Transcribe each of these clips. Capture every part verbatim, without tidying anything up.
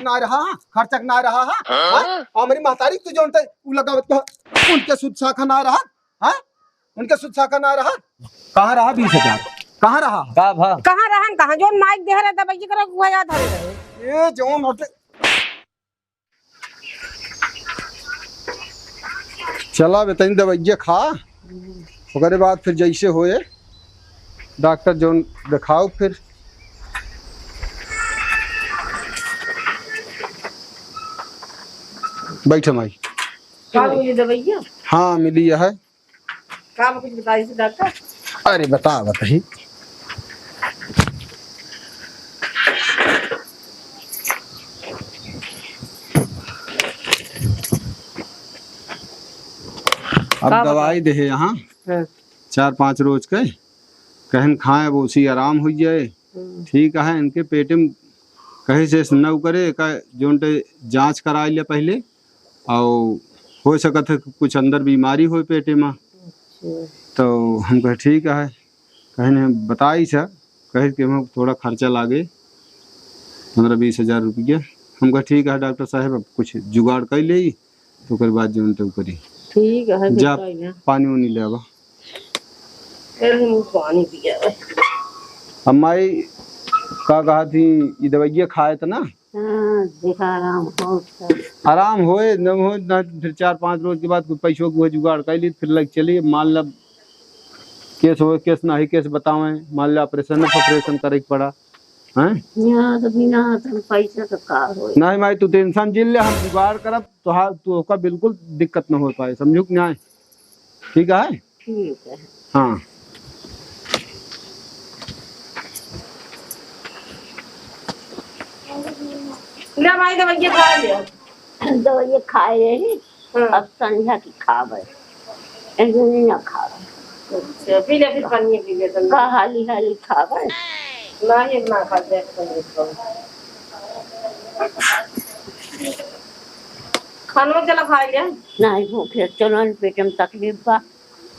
ना रहा, हाँ? खर्चा ना रहा, हाँ? हाँ? और हमारी महतारी तू जौन ते उ लगावत कहा, उनके शुद्ध शाखा ना रहा, हाँ? उनके शुद्ध शाखा ना रहा। कहाँ रहा बीस हजार? कहाँ रहा? का भा? कहाँ रहन, कहाँ? जौन माइक दे रहे, दवाई करा, वह याद आ रहे। ये जौन होते चला बे, तनी दवाइया खा, ओकरे बाद फिर जैसे होए डॉक्टर जौन देखाओ फिर। बैठ माई। का मिली दवाइया? हाँ, मिली है। का कुछ बताई से डॉक्टर? अरे बता, बताई। अब का दवाई बताई? देहे यहाँ हाँ। चार पाँच रोज के, कहन खाए, अब उसी आराम हो जाए। हम्म। ठीक है, इनके पेट में कहीं से न करे, का जोन ते जांच कराई ले पहले, और हो सकत है कि कुछ अंदर बीमारी होए पेटे में। अच्छा। तो हम कहे, "ठीक है।" कहने, "बताई सर।" कहे कि हम थोड़ा खर्चा लागे, पन्द्रह बीस हजार रुपया। हम कहे, "ठीक है डॉक्टर साहब, अब कुछ जुगाड़ कर ले, तो ओकर बाद जौन तो करी।" ठीक है, फिर जा, कोई ना। पानी उनी ले आवा। अरे, हम पानी पिया। अब माई का कहा थी, ये दवाइया खाए त ना? हाँ, देखा आराम हो, अच्छा। आराम होए, न हो, ना फिर चार पाँच रोज के बाद कुछ पैसों को जुगाड़ कर ली, फिर लग चली। मान ला केस हो, केस नाही, केस बतावें, मान ला ऑपरेशन, ऑपरेशन करे के पड़ा, हैं? यहाँ तो बिना हाथ में पैसा तो का होए? नहीं माई, तू टेंशन जिन ले, हम जुगाड़ करब, तो हाँ, तू ओका बिल्कुल दिक्कत न हो पाए, समझू कि नहीं? ठीक है? ठीक है। हाँ। ले माई, दवाइया खा लिया। दवाइया खाए रही, हाँ। अब संझा की खावे। ऐसे नहीं ना खावे। अच्छा, पी ले फिर, पानी पी ले तनी। का हाली हाली खावे? नहीं, ना खा दे, खानो चला खा ले। नहीं भूखे, चलो न, पेट में तकलीफ बा।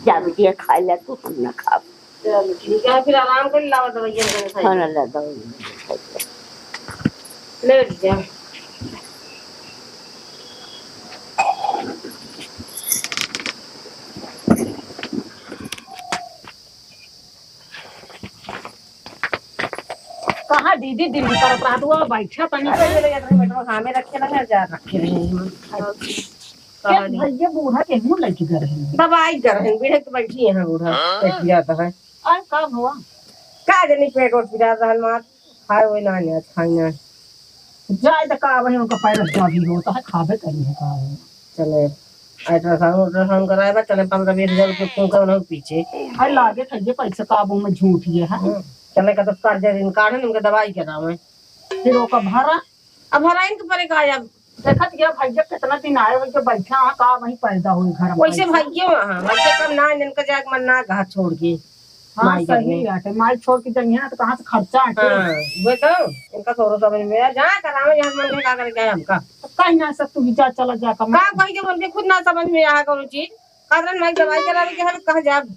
जा बिटिया, खाए ला तू, हम ना खाब। चलो, ठीक है, फिर आराम कर, लावा दवाइयाँ वगैरह खाइए। खाना ला दवाई। लेट जा। कहाँ दीदी दिल्ली करत रहा तू, बैठा तनी। अरे, मेरे यार, मेट्रो हाँ में रखे रहे, जा रखे रहे हैं। कहाँ एक नहीं? भैया बूढ़ा केहू लइके गए हैं। दवाई कर रहे हैं, बूढ़े तो बैठी हैं बूढ़ा, हाँ? बैठ जाता है। और का हुआ? का जानी पेट ओट पिरात रहल मार, खाए हुए ना, ना खाई ना। जाए तो का वही उनका पैर जा भी होता है, खाबे करी है का हो। चले, अल्ट्रासाउंड, अल्ट्रासाउंड कराए बा, चले पन्द्रह बीस हजार रुपये फूंका उन्हें पीछे। हाय लागे खाइए पैसा का वो में झूठ ये है। हम्म, चले का तो कर्जा ऋण काढ़े, उनके दवाई करावे। फिर ओका भरा? अब भरा इनके परे का अब? देखत गया भैया कितना दिन आए हुए के बैठा है, का वहीं पैदा हुई घर में वैसे पैसा। भैया वहाँ, वैसे कम ना, इनका जाए के मन ना घर छोड़ के। हाँ, माई घर सही में। बात है, माई छोड़ के जाइए ना तो कहाँ से खर्चा आटे? हाँ, वो तो इनका थोड़ा समझ में आ, जहाँ करावे, जहाँ मन के का करे, क्या हमका? तो कहीं ना सब तू ही जा, चला जा कमा। का कही जब उनके खुद ना समझ में आया कौनो चीज, कारण भाई दवाई करावे के हमें कहाँ जाब?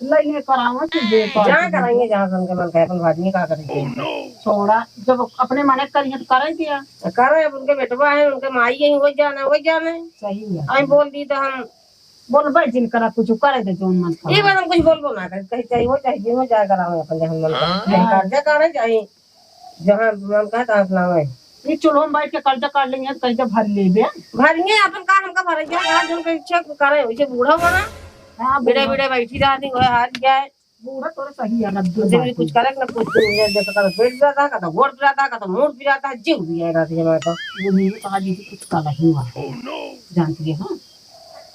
लइए करावा कि जे कर जहाँ कराएंगे, जहाँ से उनके मन कहे, अपन भाई में का करेंगे? छोड़ा, जब अपने मने करिए तो करे दिया। करे, अब उनके बेटवा है, उनके माई है, वही जाने, वही जाने। सही है। हम बोल दी तो हम बोलबे जिन करा, कुछ करे दे जौन मन करे। ये बात हम कुछ बोलबो ना करे, कहीं चाहे हो, चाहे जिन हो, जाए करावे अपन जहाँ मन करे। हाँ। चाहे कर्जा काढ़े, चाहे जहाँ मन कहे तहाँ से लावे। ये चूल्हो में बैठ के कर्जा काढ़ लेंगे, तो कर्जा भर लेबे। भरिए अपन का हमका भरे, जहाँ जहाँ जौन के इच्छा करे, वैसे बूढ़ा होना। हाँ, बिड़े बूढ़ा। बिड़े बैठी रहती, वह हार जाए। बूढ़ा तोरे सही है, रद्दू दिन बात कुछ है। करे ना कुछ, दिन में जैसे कभी पेट पिराता है, कभी गोड़ पिराता है, कभी मूड़ पिराता है, जीव भी है रात जमा तो। वो नहीं तो आज ये कुछ काला ही हुआ। जानती है, हाँ?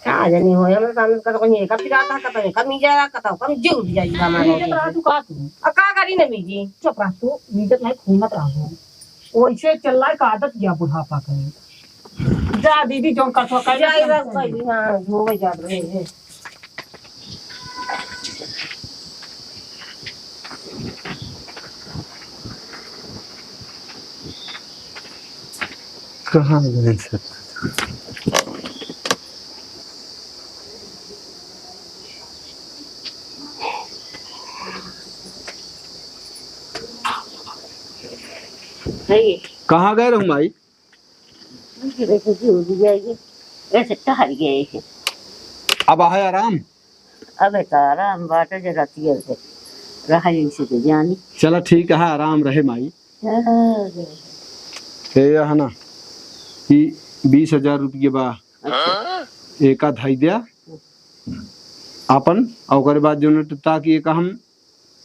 का जानी हो, हमरे सामने कतौ कहीं एका पिराता, कतौ एका मिजाया, कतौ कम जीव भी जाई बा हमारे नीचे। तो रहा तू का तू? अब का करी ना बीजी? चुप रह तू, नीचे तो नहीं घूमत रहा हो। वैसे चल रहा है का आदत या बुढ़ापा का? जा दीदी, जौन कथवा कर ले, जाई हम बस कर ले। भाई, हाँ, धोवे जात रहे हैं। कहाँ गए सब? है ये। कहाँ गए रहूँ माई? ऐसे टहल गए हैं। अब आहे आराम? अब तो आराम बाटे, जे रतिया के रहा जैसे के जानी। चला ठीक है, आराम रहे माई। हाँ। हे यह ना, ई बीस हजार रुपये बा, अच्छा। एका धई द्या आपन, और ओकरे बाद जौन ताकि एक हम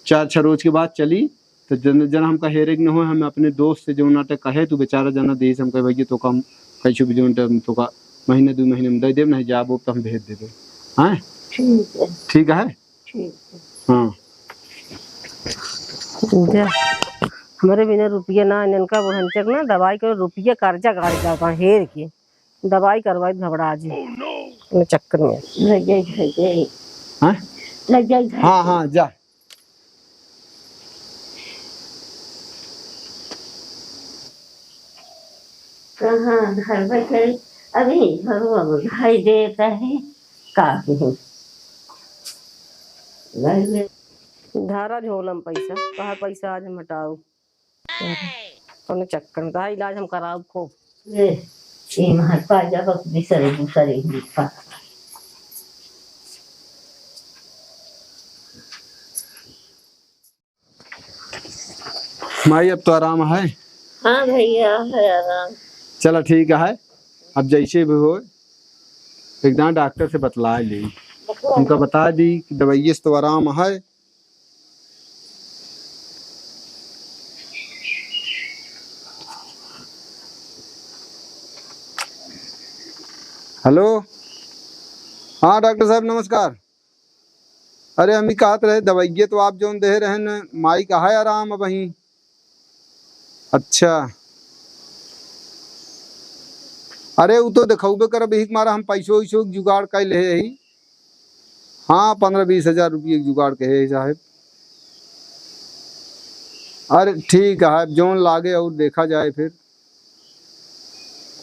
चार छह रोज के बाद चली, तो जन, जन हमका हेरेक न होए, हम अपने दोस्त से जौन नाटे कहे, तू बेचारा जना देस, हम कहे, "भैया, तोका हम कैसे भी जौन टाइम तोका महीने, दो महीने में दे देब, नहीं जाबो तो हम भेज देबे।" हाँ? ठीक है। ठीक है? ठीक है। हाँ। जा, हमरे बिना रुपया ना, इनका बुढ़नचक ना, दवाई के रुपया कर्जा काट जाता हेर के। दवाई करवाई घबरा जी। अपने चक्कर में। ले जाई, ले जाई। हाँ? ले जाई, ले हाँ, जाई। हाँ, जा। कहाँ घर बैठे? अभी घरो अब भाई देता है, का कहे? घर में धारा झोलम पैसा, कहा पैसा आज हम हटाऊ। कौनो चक्कर में, तोहार इलाज हम कराउब खूब। ए, ए महर पा जा, बस बिसरे, बिसरे ही लिखा। माई, अब तो आराम है? हाँ भैया, है आराम। चला ठीक है, अब जैसे भी हो, एक दाना डॉक्टर से बतला ली, बतला उनका ली। बता दी कि दवाइये से तो आराम है। हेलो, हाँ डॉक्टर साहब नमस्कार। अरे हम ही कहत रहे, दवाइये तो आप जौन देहे रहे न, माई का है आराम अबहीं। अच्छा, अरे उ तो देखौबे करब, यही के मारा हम पैसो वैसो के जुगाड़ कर ले ही। हाँ, पन्द्रह बीस हजार रुपये के जुगाड़ कहे है साहब। अरे ठीक है, अब जौन लागे और देखा जाए फिर।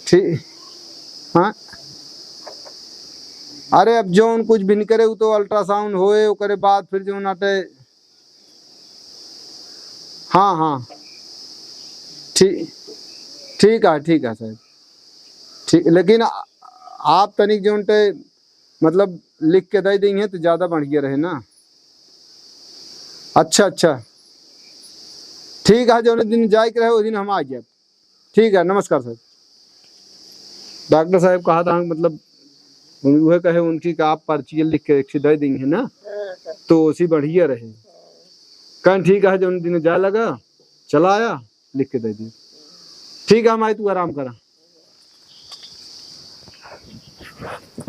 ठीक, हाँ। अरे अब जौन कुछ भी निकले, उ तो अल्ट्रासाउंड होए, ओकरे बाद फिर जौन आटे। हाँ, हाँ। ठीक, ठीक है, ठीक है साहब। ठीक, लेकिन आ-, आप तनिक जौन टे मतलब लिख के दे देंगे तो ज्यादा बढ़िया रहे ना। अच्छा, अच्छा, ठीक है, जौन दिन जाए के रहे, उस दिन हम आ जाए। ठीक है, नमस्कार साहब। डॉक्टर साहब कहा था, मतलब, उन-, वह कहे उनकी कि आप पर्ची लिख के एक ठे दे देंगे ना, हाँ, हाँ। तो उसी बढ़िया रहे। हाँ। कहें, "ठीक है, जौन दिन जाए लगा, चला आया, लिख के दे दिए।" ठीक है, माई, तू आराम करा।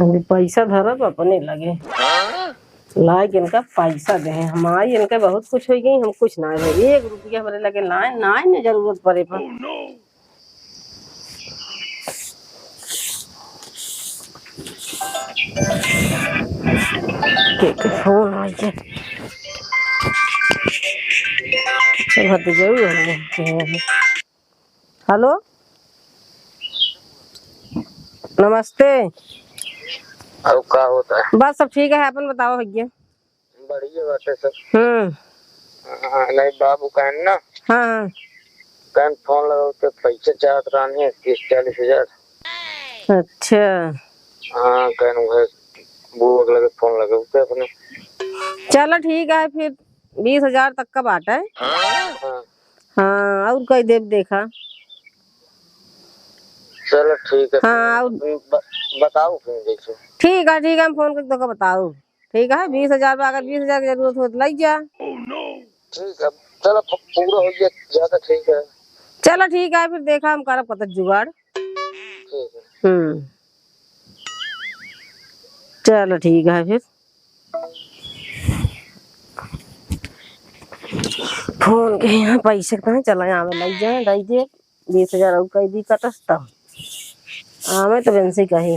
अभी पैसा धरब अपने लगे। लाइके इनका पैसा दे। हमारी इनके बहुत कुछ होइ गई, हम कुछ ना है। एक रुपया हमरे लगे लाए, ना इन्हें जरूरत पड़े पर। के, के फोन आई है। चल, हट जाओ, हम देखते हैं। हेलो, नमस्ते। और का होता है? बस सब ठीक है, अपन बताओ भैया। बढ़िया बात है सर। हम्म। हाँ, नहीं बाबू कहन ना। हाँ, हाँ। कहन फोन लगाओ तो पैसा चाहत रहनी है तीस चालीस हजार। अच्छा। हाँ, कहन वह बुआ के लगे फोन लगाओ तो अपने। चलो ठीक है फिर, बीस हजार तक का बात है। हाँ। हाँ, और कई देब देखा। चलो ठीक है, हाँ, फिर और ब-, बताओ फिर जैसे। ठीक है, ठीक है, हम फोन करके तोका बताओ। ठीक है, बीस हजार बा, अगर बीस हजार की जरूरत हो तो लग जा। ठीक है, चलो प-, पूरा हो गया, ज्यादा ठीक है। चलो ठीक है, फिर देखा हम करब कतक जुगाड़। ठीक है। हम्म, चलो ठीक है फिर। फोन के यहाँ पैसे कितना चला, यहाँ में लग जाए, दे दे। बीस हजार और कह दी कटस तब। आवे तो बेंसी कही।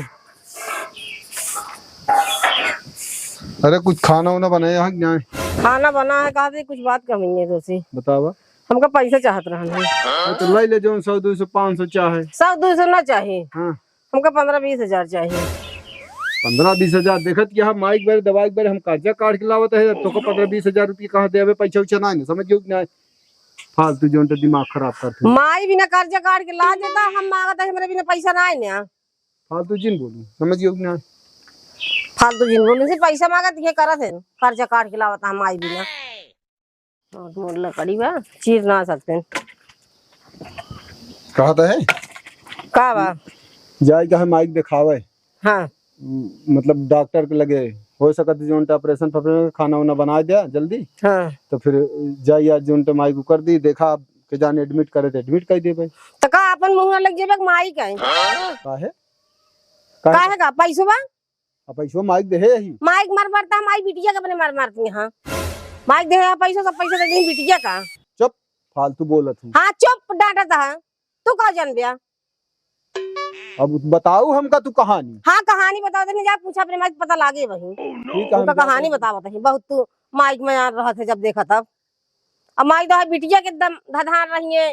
अरे कुछ खाना वाना बनाया है कि नहीं? खाना बना है, कहा थे कुछ बात कही है दोसी। बतावा। हमका पैसा चाहत रहन है। अरे तो ले ले जौन सौ, दो सौ, पाँच सौ चाहे। सौ, दो सौ ना चाहे। हाँ। हमका पन्द्रह बीस हजार चाहे। पन्द्रह बीस हजार देखत कि हम माइक बारे, दवाई बारे हम कर्जा काट के लावत है, तो को पन्द्रह बीस हजार रुपये कहाँ दे, अबे पैसा वैसा ना है, समझ गयो कि नहीं? फालतू जोन तो दिमाग खराब करत है। माई बिना कर्जा काट के ला देता, हम मांगत है, हमरे बिना पैसा ना आए ना। फालतू जिन बोलू, समझ गयो कि ना? फालतू जिन बोलू, से पैसा मांगत, ये करत है, कर्जा काट के लावत है माई बिना। और मोर लकड़ी बा, चीर ना सकते। कहत है? का बा? जाए का है माइक देखावे। हाँ। म-, मतलब डॉक्टर के लगे, हो सकत है जोन टे ऑपरेशन फॉपरेशन, खाना वाना बना दिया जल्दी। हाँ। तो फिर जाई आज जोन टे माइक कर दी, देखा के जाने एडमिट करे तो एडमिट कर देबे। तो का अपन मुंह ना लग जेबे माइक है? काहे? काहे? काहे का? पैसवा? अब पैसवा माइक देहे ही। माइक मर मरता, माई बिटिया के अपने मर मरती हैं। माइक देहे है पैसा, सब पैसा दे दी बिटिया का। चुप, फालतू बोलत हूँ। हाँ, चुप, डांटत है। तू का जानबे? अब बताऊ हमका तू कहानी। हाँ, कहानी बताओ, तनी जा पूछा अपने माई से, पता लागे वही। ठीक है, हम उनका जाते कहानी हैं। बतावत है, बहुत तू माइक में आ रहत है जब देखा तब। अब माई तो है बिटिया के एकदम धधार रही है,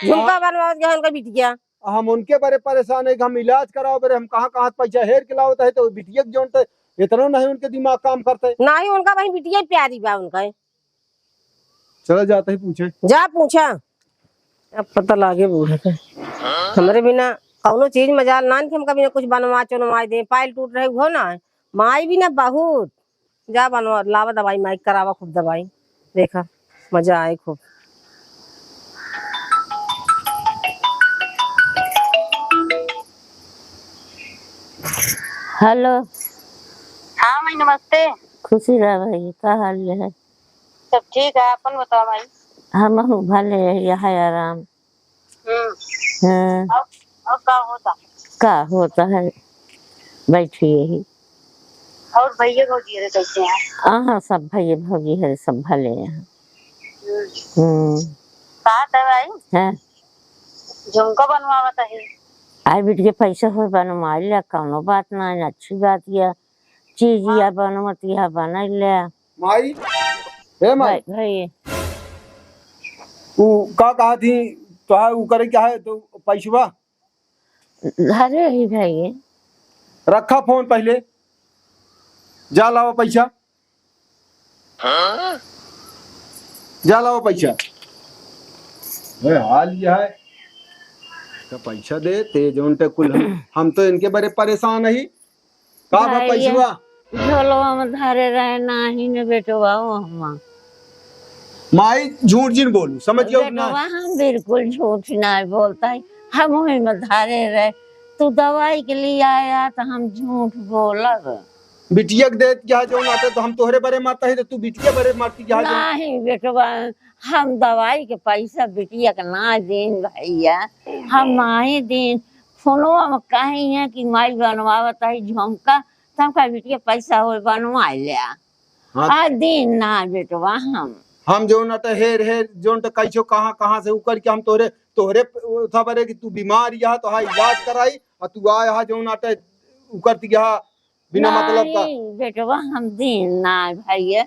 झुमका हाँ। बनवावत गए उनका बिटिया। हम उनके बरे परेशान है कि हम इलाज कराओ बरे, हम कहाँ कहाँ पैसा हेर के लावत है, तो बिटिया के जोन तो इतना नहीं उनके दिमाग काम करते। नहीं, उनका वही बिटिया प्यारी बा उनका। चला जाते ही पूछे। जा पूछा। अब पता लागे बूढ़ा के। हमरे बिना कौनो चीज मजाल ना कि हमका बिना कुछ बनवा चुनवा दे। पायल टूट रहे हो ना, माई बिना बहुत। जा बनवा, लावा दवाई, माई करावा खूब दवाई, देखा मजा आए खूब। हेलो। हाँ माई, नमस्ते। खुशी रह भाई, का हाल है? सब ठीक है, अपन बताओ माई। हमहू भले है, यह है आराम। हम्म। हाँ। और, और का होता? का होता है, बैठी यही। और भैया भौजी रे कैसे हैं? हाँ, सब भैया भौजी है, सब भले हैं। हम्म। हम्म। का दवाई? हाँ। झुमका बनवावत है। आई बिटिया पैसा हो बनवा लिया, कौनो बात ना है, अच्छी बात है। चीजिया हाँ। बनवतिया बनैले। माई, ए माई। भाई, भाई। उ का कहा थी, तोहार उ करे क्या है, तो पैसवा? अरे ही भाई। रखा फोन पहले, जा लावा पैसा। जा लावा पैसा। ए, हाल यह है। तो पैसा दे, ते जौन ते कुल हम, हम तो इनके बड़े परेशान ही। का बा भाई, पैसवा? झोलवा में धरे रहे नाही न बेटवा, ओ हमा। माई, झूठ जिन बोलू, समझ गयो ना? बेटवा, हम बिल्कुल झूठ ना बोलता है, हम वही में धरे रहे। तू दवाई के लिए आया तो हम झूठ बोलब? बिटिया के देत क्या जो नाते तो हम तोहरे बरे मारता है तो तू बिटिया बरे मारती क्या जो? नहीं बेटवा, हम दवाई के पैसा बिटिया के ना देन भैया, हम नाही देन। फोनवा में कही है कि माई बनवावत है झुमका, तो हम कहा बिटिया पैसा हो बनवा ले। हाँ। आ दिन ना बेटवा हम। हम जो न त हेर हेर जो न त कैसो कहाँ कहाँ से उकर के हम तोहरे तोहरे उठा बरे कि तू बीमार यह तो हाँ इलाज कराई और तू आया हा जो न त उकर ती यह बिना मतलब का। नहीं बेटवा हम दिन ना भैया,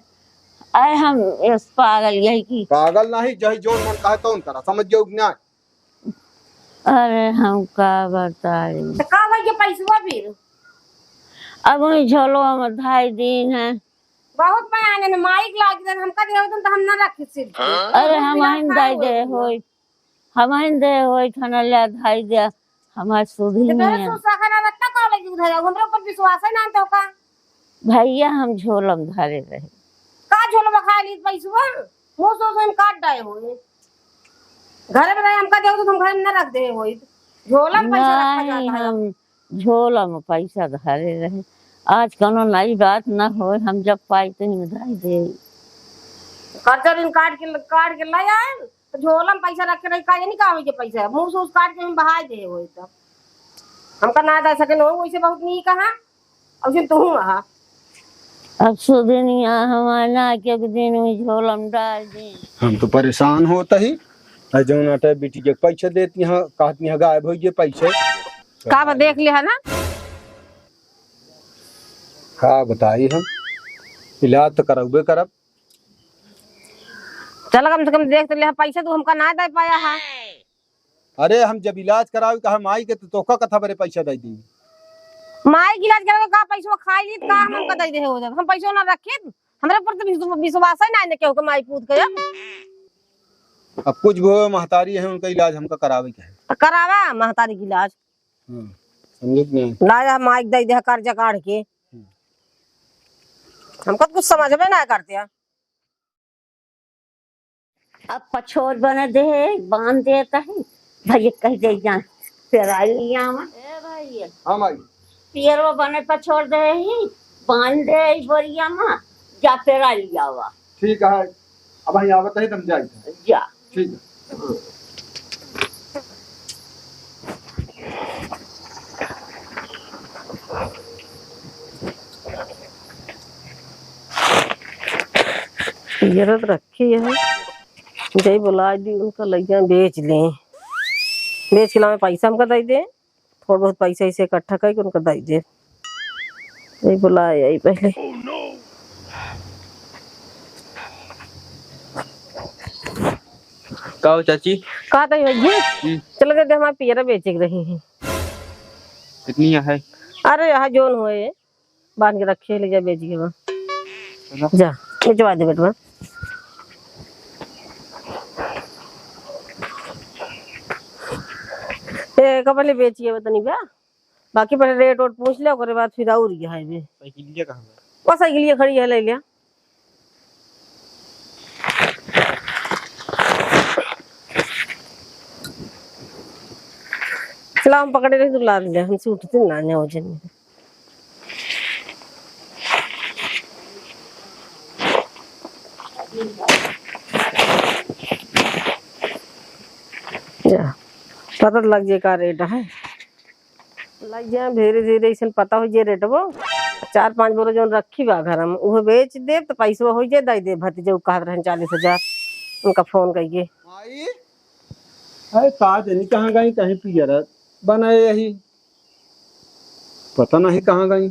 अरे हम इस पागल यही की। पागल नहीं, जही जो मन कहे तो करा, समझ जाओ कि ना? अरे हम का बताई। तो का भैया पैसवा फिर? अब वही झोलो हम धाई दिन है। बहुत बयान है, माइक लाग देन, हमका देवे देन तो हम ना रखी सिर पे। अरे हम आइन दाई दे होई, हम आइन दे होई, थाना ले धाई दे, हमार सुधी तो नहीं तेरे है। सो सखा ना रत्ता कॉलेज उधर जाओ, हमरे ऊपर विश्वास है ना तो का? भैया हम झोलम धरे रहे। का झोलम खा ली पैसवा? मुंह सो सो काट डाए होई। घर में रहे, हमका देवे तो हम घर में ना रख दे होई। झोलम पैसा रखा नहीं, जाता है। हम झोला में पैसा धरे रहे। आज कौनो नई बात न होए, हम जब पाई तो हम धई दे। कर्जा दिन काट के, काट के ले आए, तो झोला में पैसा रख के रही, का जानी का होई के पैसा, मुंह से उस काट के हम बहाई दे होई तब। हमका ना दे सके न हो, वैसे बहुत नीक कहा, अब तू हूँ रहा। अब सुदिनिया हमार ना के दिन में झोला में डाल दे। हम तो परेशान होता ही, आ जौन अटे बिटिया के पैसा देती हाँ, कहती हाँ गायब हो गए पैसे। का बा, देख लिहा ना? का बताई हम, इलाज तो करबे करब। चल, कम से कम देख तो लिहा, पैसा तू हमका ना दे पाया है। अरे, हम जब इलाज करावे कहा माई के, तो तोका कथा बरे पैसा दे दी। माई के इलाज करावे का पैसा खाई ली, तो का हम हमका दे दे हो जात? हम पैसा ना रखी, हमरे पर तो विश्व-, विश्वास है ना, इन्हें केहू के माई पूत के अब। अब कुछ भी हो, महतारी है, उनका इलाज हमका करावे के है। तो करावा महतारी के इलाज। हाँ, समझे कि नहीं? लाज हम माइक दे दे कर्जा काढ़ के। हम्म। हमका तो कुछ समझ में ना करते हैं। अब पछोर बने दे, बांध देता है। भैया कह दे जा, पेराई लियावा। ए भैया। हाँ माई। पियरवा बने पछोर दे ही, बांध दे ई बोरिया में, जा पेराई लियावा। ठीक है, अब हम आवत है, तुम जाई। जा। ठीक है। पियरत रखी है, जय बुला दी उनका लइया बेच लें, बेच के लावे पैसा हमका दे दे, थोड़ा बहुत पैसा इसे इकट्ठा करके उनका दे दे। जय बुलाए आई पहले। का हो चाची? का तो भैया, हम्म। चल गए थे हमारे पियरा बेचे के रही है। कितनी है? अरे यहाँ जोन हुए बांध के रखे, ले जा बेच के बा। चलो। जा, बेचवा दे बेटवा। ए, का पहले बेच के बतनी बा, बाकी पहले रेट वोट पूछ ले, ओकरे बाद फिर और ये है बे। साइकिलिया कहाँ बा? वो साइकिलिया खड़ी है, ले लिया। चला, हम पकड़े रही, तू लाद ले, हमसे उठते ना, ना हो जाए। जा, पता तो लग जाए का रेट है। लग जाए धीरे धीरे, ऐसन पता हो जाए रेटबो। चार पाँच बोरा जौन रखी बा घर में, उहो बेच देब तो पैसवा हो जाए, दे दे भतीजे, उ कहत रहन चालीस हजार, उनका फोन कइके। माई, अरे का जनी कहाँ गई, कहीं पियरत बनाए यही, पता नहीं कहाँ गई।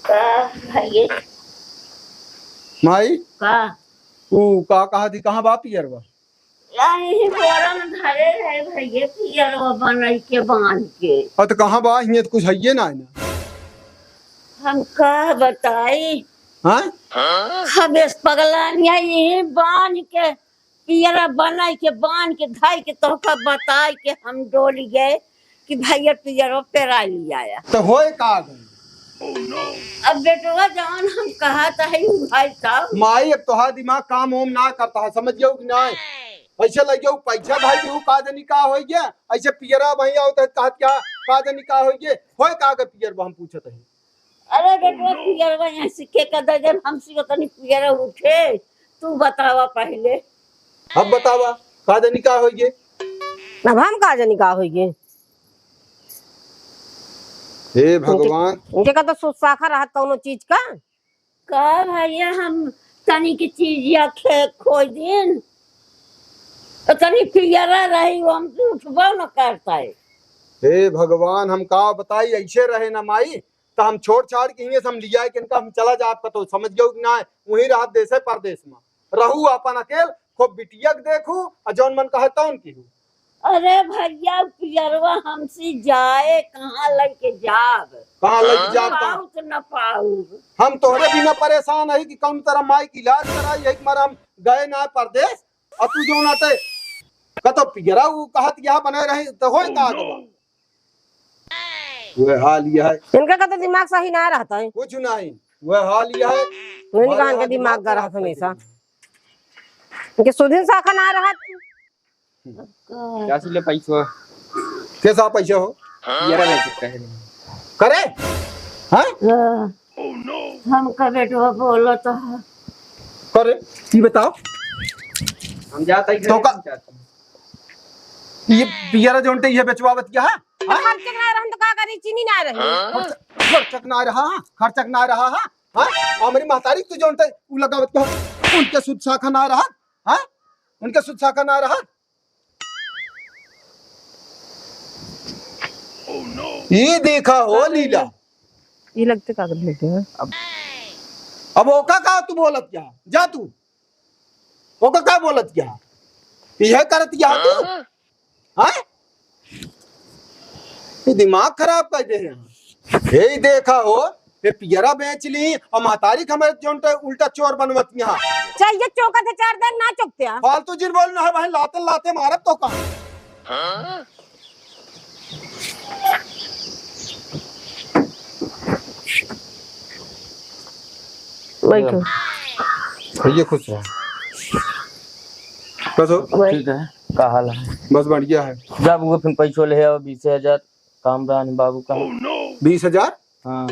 का भैया? माई, का? ऊ का कहा थी, कहाँ बा पियरवा? यही बोरा में धरे रहे भैया, पियरवा बनाई के बांध के। अ, तो कहाँ बा? हियाँ तो कुछ हइये ना है ना। हम का बताई? हाँ? हम इस पगलानिया यही बांध के पियरा बनाई के, बांध के, धाई के, तोहका बताई के हम डोली गए कि भैया पियरो पेरा लिया आया। तो होए का गई? अब बेटवा जवन हम कहत हई उ भाई साहब। माई, अब तोहार दिमाग काम ओम ना करता है, समझ गयो कि नहीं? ऐसे लग गयो पैसा भाई, तू का जनी का होई गया? ऐसे पियरा भैया होता है, कहत क्या का जनी का होई गया? होए का गई पियर, हम पूछत हई। अरे बेटवा, पियरवा यहाँ से के कर दे, जब हमसे तनी पियरा उठे, तू बतावा पहले। अब बतावा, का जनी का होई गे? अब हम का जनी का होई गे? हे भगवान। इनके, इनके का तो सुसाखा रहत कौनो चीज का? का भैया, हम तनी की चीजिया खे-, खोई दिन, तो तनी पियरा रही, वो हमसे उठबो न करता है। हे भगवान, हम का बताई, ऐसे रहे ना माई, तो हम छोड़ छाड़ के हियाँ से हम लिया के इनका हम चला जाब कतो, समझ गयो कि ना? वहीं रहब देशे परदेश में, रहू अपन अकेल, खूब बिटिया के देखू, और जौन मन कहे तौन कीहू। अरे भैया, पियरवा हमसे जाए, कहाँ लेके जाब? कहाँ लेके जाब? पाऊ तो न पाऊ। हम तोहरे बिना परेशान है कि कौन तरह माई के इलाज कराई, यही मारे हम गए ना परदेश, और तू जौन आते कतो पियरा उ कहत यहाँ बने रही, तो होए का आगे बा? वह हाल यह है। इनका का तो दिमाग सही ना रहता है। कुछ नहीं, वह हाल यह है। वही हमारे कान का यहाँ दिमाग दिमाग का खराब रहता कर हमेशा। दिया। इनके सुधिन साखा ना रहत। क्या से ले पैसा? कैसा पैसा हो? पियरा बेच के है। करे? हाँ? हाँ। हमका बेटवा बोलत है। करे, ये बताओ। हम जाता ही तो घर का? हम जाते हैं। ये पियरा जौन ते ये बेचवावत क्या है? हाँ? खर्चक ना रहन तो का करी, चीनी ना रही। खर्च-, खर्चक ना रहा, खर्चक ना रहा, हाँ? हाँ? हमारी महतारी तू जौन ते उ लगावत क्या? उनके सुध साखा ना रहा, हाँ? उनके सुध साखा ना रहा। ये देखा हो लीला। ये लगते कागज लेते हैं। अब, अब ओका का तू बोलत क्या? जा तू। ओका का बोलत क्या? यह करत क्या तू? हाँ? हाँ? ये दिमाग खराब कर दे हैं। हे देखा हो, ये पियरा बेच ली और महतारी के हमारे जौन ते उल्टा चोर बनवत यहाँ। चाहिए चौका थे चार दिन ना चुकते हैं। फालतू जिन बोल ना है भाई, लाते लाते मारब तो का। बैठो। भैया खुश रहो। बस हो। ठीक है, का हाल है? बस बढ़िया है। जा बुआ फिर पैसो ले आओ बीस हजार, काम रहन बाबू का। बीस हजार? हाँ,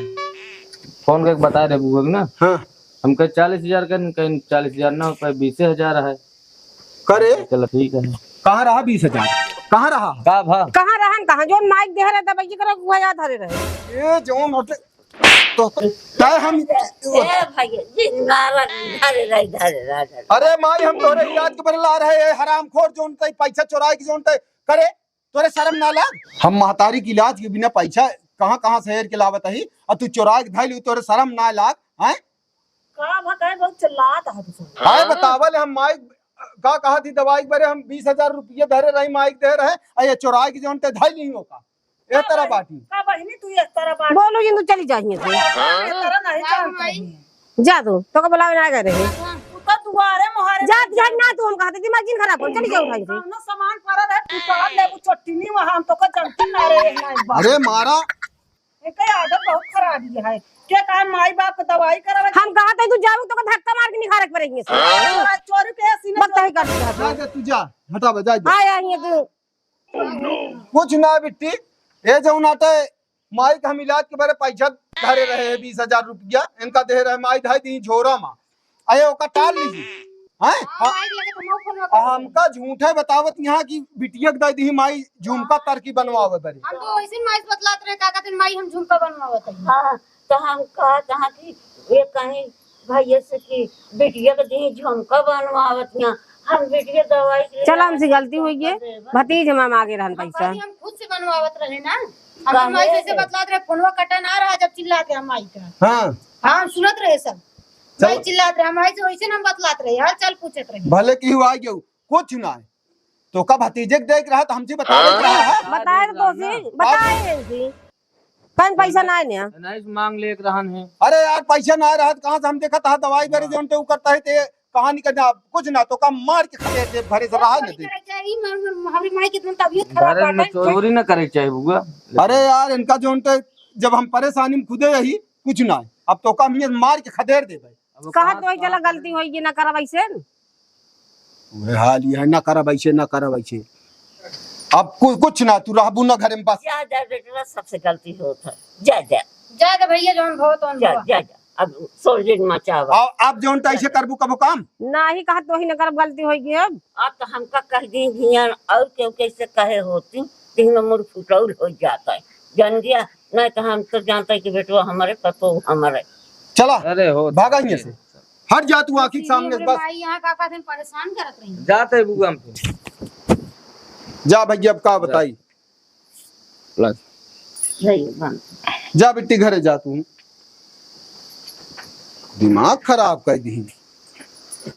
फोन करके बता दे बुआ ना। हाँ। हम कहे चालीस हजार का, कहीं चालीस हजार ना हो पाए, बीसे हजार है। करे? चलो ठीक है। कहाँ रहा बीस हजार? कहाँ रहा? का भा? कहाँ रहन, कहाँ? जोन माइक दे रहे, दवाई करो, वह याद धरे रहे। ये जोन होते, तो तय हम ए भैया, जिंगारा धरे रहे, धरे रहे, धरे। अरे माई, हम तोरे इलाज के बरे ला रहे, ए हरामखोर जोन तय पैसा चोराए के जोन तय करे। तोरे शर्म ना लाग? हम महतारी के इलाज के बिना पैसा कहाँ, कहाँ से हेर के लावत हई, और तू चोराए के धइल, तोरे शर्म ना लाग, हैं? का भकाई बहुत चिल्लात है तू सब। हाय बतावल हम माइक का कहा थी दवाई के बारे, हम बीस हजार रुपये धरे रही, माइक दे रहे, आ ये चोराए के जौन ते धइल ही होका। ए का तरह बहिनी, बाटी। का बहिनी तू ए तरह बाटी? बोलो जिन तू चली जाइए तू। ए तरह नहीं जानत रही। जा तू, तोका बुलावे ना गए रहे। तू तो दुआरे मुहारे जात जात ना तू हम कहते दिमाग जिन खराब कर, चली जाओ भाई से। कौनो सामान पड़ा रहे, तू तो लेबू चट्टनी वहाँ, हम तोका जानती ना रहे, ना एक बार। अरे मारा। एके आदत बहुत खराब ही है। के कहे माई बाप के दवाई करावे। हम कहते तू जाबू तोका धक्का मार के निकाले के पड़ेगी से। चोरी के सीने बस तही कर दिया। जा, जा, तू जा, हटा बे, जा, जा। आया ही है तू। कुछ ना बिट्टी, ए जौन आटे माई के हम इलाज के बारे पैसा धरे रहे हैं बीस हजार रुपया, इनका दे रहे माई धाई दी झोरा मा। अये ओका टाल लीजिए। हैं? हाँ, माइक लगे तो मुंह फोन आ, करते। हमका झूठे बतावत यहाँ कि बिटिया के दे दी माई झुमका तरकी बनवावे बरे। हम तो वैसे माई से बतलात रहे, का कहते माई हम झुमका बनवावत है। हाँ, तो हम कहा जहाँ कि ये कहीं भैया से कि बिटिया के दी झुमका बनवावत यहाँ, हम बिटिया दवाई के लिए चला, हमसे गलती हुई है, भतीज हम आगे रहन पैसा। हम खुद से बनवावत रहे ना, हम माई जैसे बतलात रहे, फोनवा कटा ना रहा जब चिल्लात रहे हम माई का। हाँ। हाँ, हम सुनत रहे सब। चल। माई चिल्लात रहे, हम माई से वैसे ना बतलात रहे, हाल चाल पूछत रहे। भले की हुआ गयो, कुछ ना है। तो का भतीजे के देख रहा तो हमसे बतावे के रहा है? बताए तो सी, बताए हैं सी। कहीं पैसा ना है ना। नहीं से मांग ले एक रहन है। अरे यार, पैसा ना रहा तो कहाँ से हम देखा था दवाई बेरे हाँ। जौन ते उ करता है ते कहानी का ना, कुछ ना, तो का मार के खदेड़ दे, भरे से रहा न दे। करे चाहिए, म-, म-, हमारी माई की तुम तबीयत खराब बाटे। चोरी न करे चाहिए बुआ। अरे यार, इनका जौन ते जब हम परेशानी में खुदे यही, कुछ ना है। अब तो का हम ये मार के खदेड़ दे भाई। अब कहा कहाँ तो चला गलती होई, ये ना करब ऐसे। वह हाल ये है, ना करब ऐसे, ना करब ऐसे। अब कु-, कुछ ना, तू रहबू ना घरे में बस। जा, जा बेटवा, सबसे गलती होत है। जा, जा। जा दे भैया, जौन भव तौन जा, भवा। जा, जा। अब सोल्डिंग मचावा। आ, आप जौन तो ऐसे करबू कबो काम? नाही कहत तो ही न करब, गलती होई गई अब। आप तो हमका कह दी धियान और केहू कैसे कहे होती, दिन में मुड़ फुटौल हो जाता है। जान गया, नहीं तो हम तो जानता है कि बेटवा हमारे, पतो हमारे। चला, अरे हो, भागा यहाँ से। हट जा तू आँखी के सामने से बस। माई यहाँ का, का दिन परेशान करत रही। जाते बुआ हम तो। जा भैया, अब का जा। बताई? ला। भैया, बंद। जा बिट्टी घरे जा तू। दिमाग खराब कर दी।